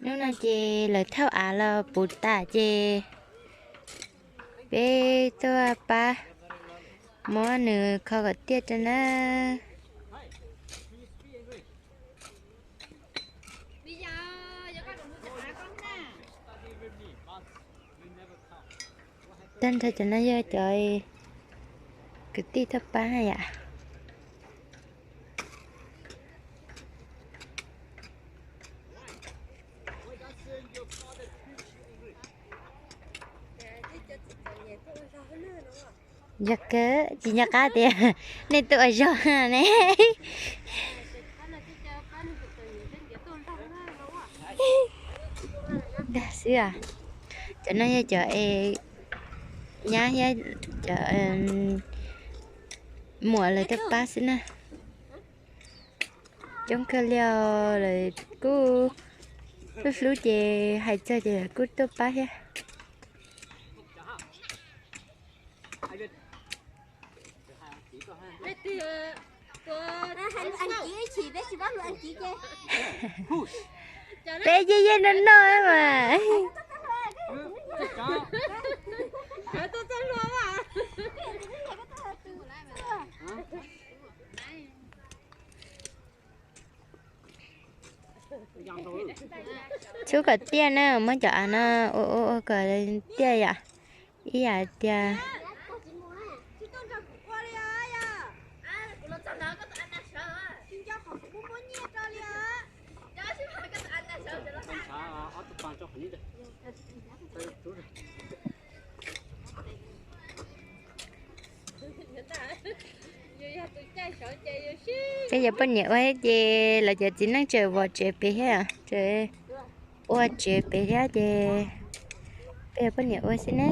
Hnub no ces lawv thauj av los puv tas ces peb tuaj pab muab nws kho kom tiaj rau na. Tag nrho cov no yog cov kwv tij tuaj pab yom. Yog kawg tsis nco qab tias nej tuaj ua zog ne. Dag xwb os. Cov no yog cov es nyab thiab cov muam lawv tuaj pab xwb na. Coob kawg li os, lawv kuj hlub hlub ces hais txog ces lawv kuj tuaj pab thiab. Peb yeej yeej noj noj mas. Txhub kom tiaj na, muab cov av no ua ua ua kom tiaj yom. Ib yam tias Peb cov poj niam ua ces lawv cov txiv neej tseem vom tsev pem thiab, ua tsev pem thiab ces peb cov poj niam ua xwb ne.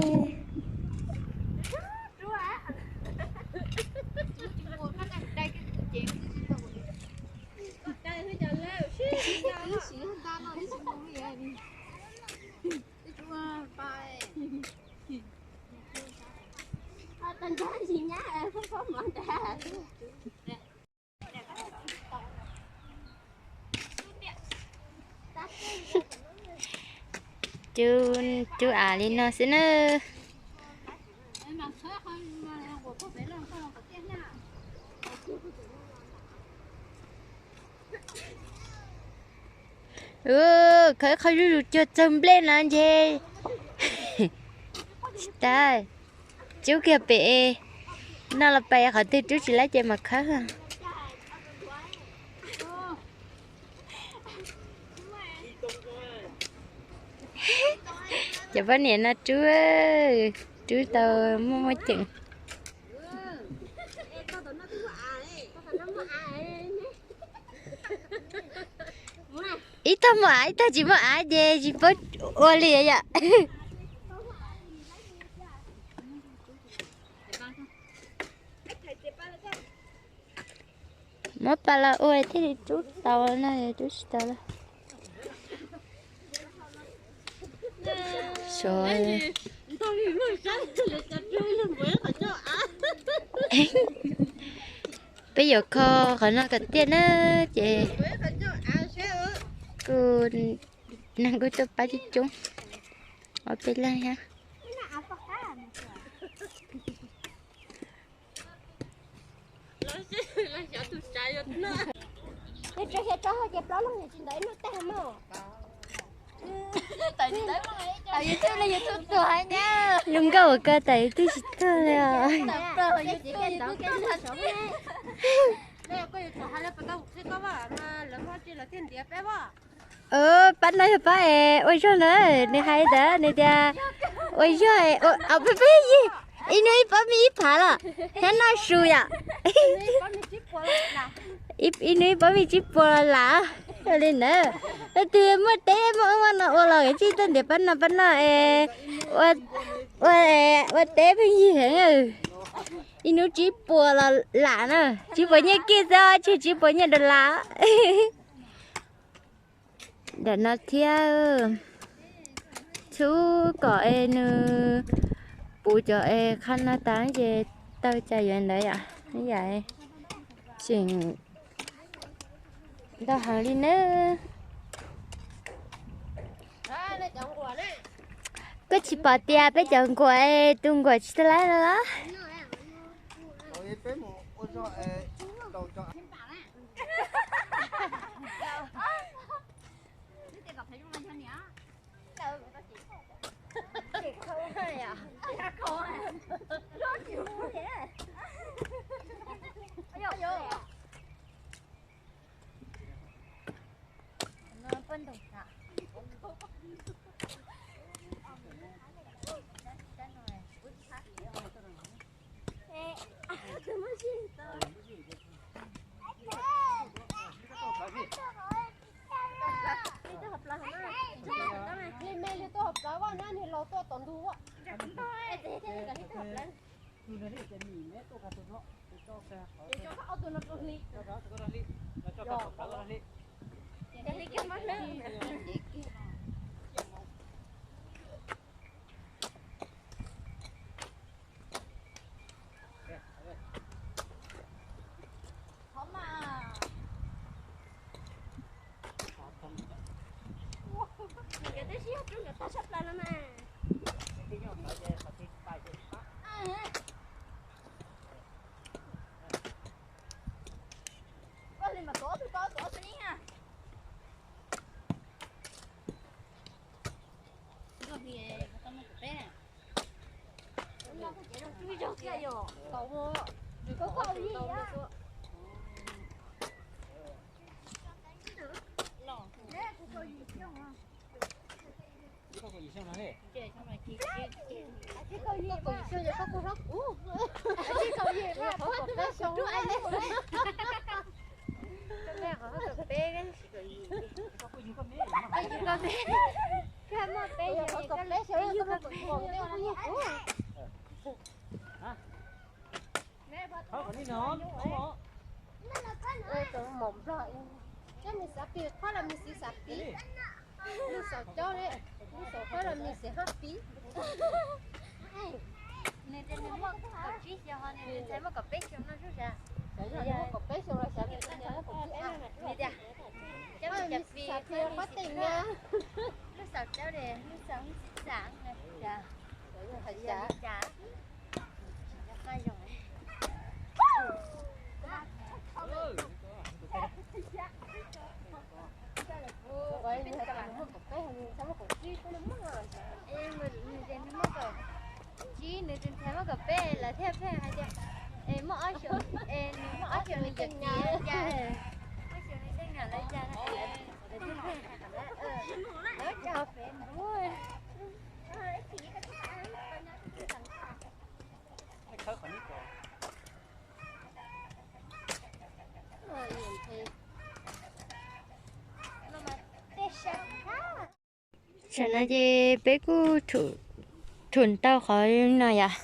Cub av li no xwb na. Khawb qhov zuj zus cuag txaug nplej no ntshe tsis tas. Cub kiag pem no los pais qhov twg rub tsis laib ces mam khawb. Cov poj niam no rub, rub tau muaj muaj ceem. Ib tog muaj av ib tog tsis muaj av ces tsis paub ua li yom. Muab pas los ua thiaj li rub tau no, rub tsis tau lawm. Peb yuav kho qhov no kom tiaj na, ces kuj neeg kuj tuaj pab coob coob, ob peb leeg thiab. Zoo nkauj ua koj tas YouTube tsis tuag li os. Pab no yog pab es ua zog na, nws hais ntawd nws tias ua zog es peb peb yig ib hnub ib pob mij ib phav los thiab noj su yom. Ib hnub ib pob mij tsib puas los lam li ntawd. Leej twg muaj teb muaj ub muaj no ua los txij tuaj ntiav pab no pab no es ua teb pheej yig heev. Ib hnub tsib puas los lam na, tsib puas nyiaj kij xwb, tsis tsib puas nyiaj dollar. Nram no thiab, txhub kom es nws puv cov es qha no tas ces tau cai yuav ntawd yom. Yam tseem ntau heev li nawb. Koj tsis pom tias peb cov nkuas, tus nkuas tsis tau lawm los? Li me li tuaj hauv plawv vaj na, niag laus tuaj tom ntug. Cov me xav pis qhab los me xav pis, lub xaum caub li, lub xaum qhab los me xav hab pis. Nws muaj kaum tsib xyoo, nws ntxhais muaj kaum peb xyoo no xwb. Xyov yog nws muaj kaum peb xyoo los xyov nws ntxhais muaj kaum tsib. Li tias, cov me xav pis qhab teem na, lub xaum caub li, lub xaum xib xam na. Xyov yog hais cas. Tsib, nws tus ntxhais muaj kaum peb lawv thiaj pheej hais tias, es muaj ob xyoos, es nws muaj ob xyoos nws cov txiv lawv cas, ob xyoos nws tej niam lawv cas, lawv thiaj pheej hais qhov ntawd. Lawv cas pem nus. Tam no ces peb kuj thum ntau qhov no yom,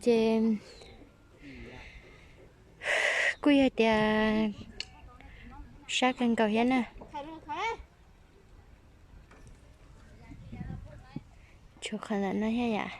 ces kuj yog tias sab kawg nkaus thiab na. Tshuav qhov ntawm no thiab yom.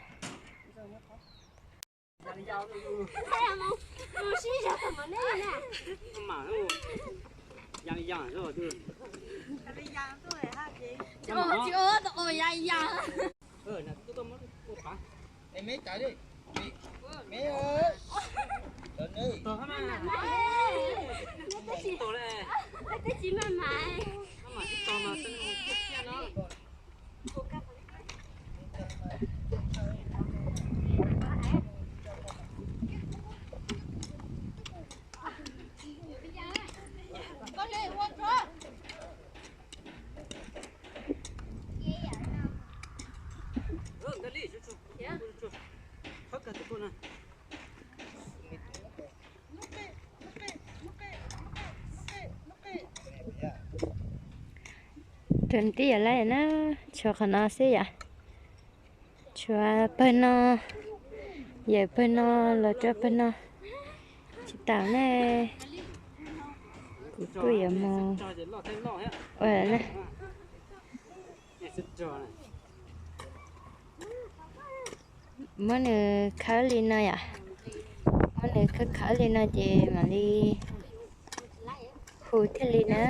Tus tij yam laj na, tshuav qhov no xwb yom. Tshuav pawg no, yawm pawg no los rau pawg no. Tsis tau ne, kuv kuj yuav mus ua na. Muab nws khawb li no yom. Muab nws khawb khawb li no ces mam li hu thiaj li na.